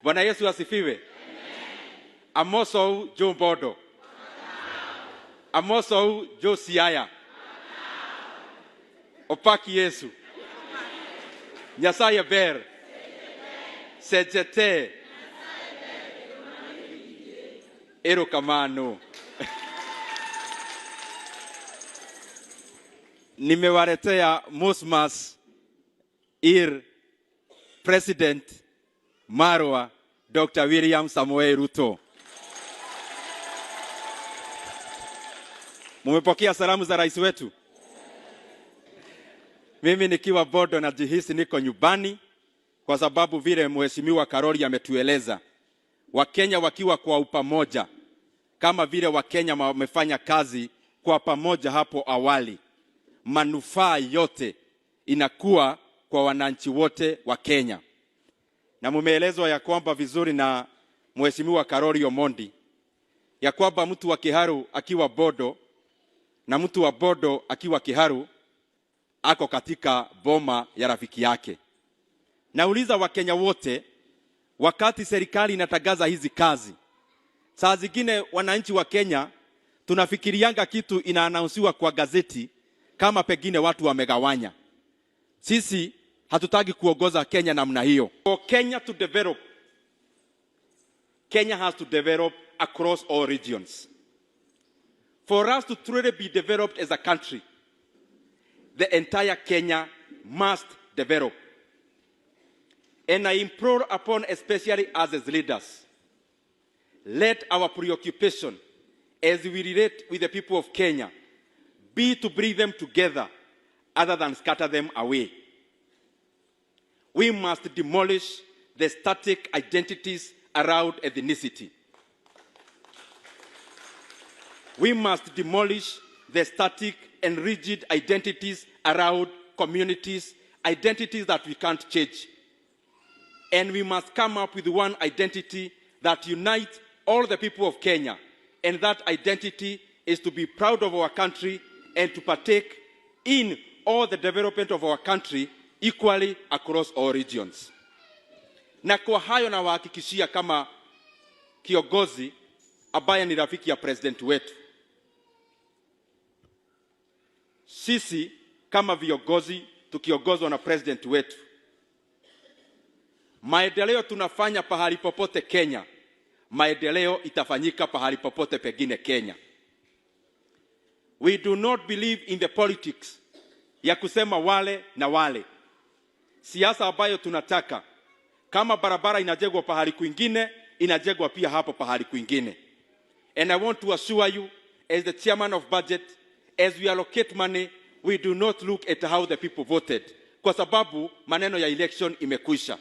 Bwana Yesu asifiwe. Amosou jo Bondo. Amosou jo Siaya. Opak Yesu. Nyasaye ber. Seche te. Erokamano. Nimewaletea Mosmas ir President Marwa Dr. William Samoei Ruto. Mumepokea salamu za rais wetu? Mimi nikiwa Bondo najihisi niko nyumbani kwa sababu vile Mheshimiwa Karori ametueleza, Wakenya wakiwa kwa upamoja, kama vile Wakenya wamefanya kazi kwa pamoja hapo awali, manufaa yote inakuwa kwa wananchi wote wa Kenya. Na mumeelezwa ya kwamba vizuri na Mheshimiwa Karori Omondi ya kwamba mtu wa Kiharu akiwa Bondo na mtu wa Bondo akiwa Kiharu ako katika boma ya rafiki yake. Nauliza Wakenya wote, wakati serikali inatangaza hizi kazi, saa zingine wananchi wa Kenya tunafikirianga kitu inaanaunsiwa kwa gazeti kama pengine watu wamegawanya. Sisi hatutaki kuongoza Kenya namna hiyo. For Kenya to develop, Kenya has to develop across all regions. For us to truly be developed as a country, the entire Kenya must develop. And I implore upon especially us as leaders, let our preoccupation as we relate with the people of Kenya be to bring them together other than scatter them away. We must demolish the static identities around ethnicity. We must demolish the static and rigid identities around communities, identities that we can't change. And we must come up with one identity that unites all the people of Kenya. And that identity is to be proud of our country and to partake in all the development of our country equally across all regions. Na kwa hayo nawahakikishia kama kiongozi ambaye ni rafiki ya president wetu, sisi kama viongozi tukiongozwa na president wetu, maendeleo tunafanya pahali popote Kenya, maendeleo itafanyika pahali popote pengine Kenya. We do not believe in the politics ya kusema wale na wale. Siasa ambayo tunataka, kama barabara inajengwa pahali kwingine, inajengwa pia hapo pahali kwingine. And I want to assure you, as the chairman of budget, as we allocate money, we do not look at how the people voted, kwa sababu maneno ya election imekwisha.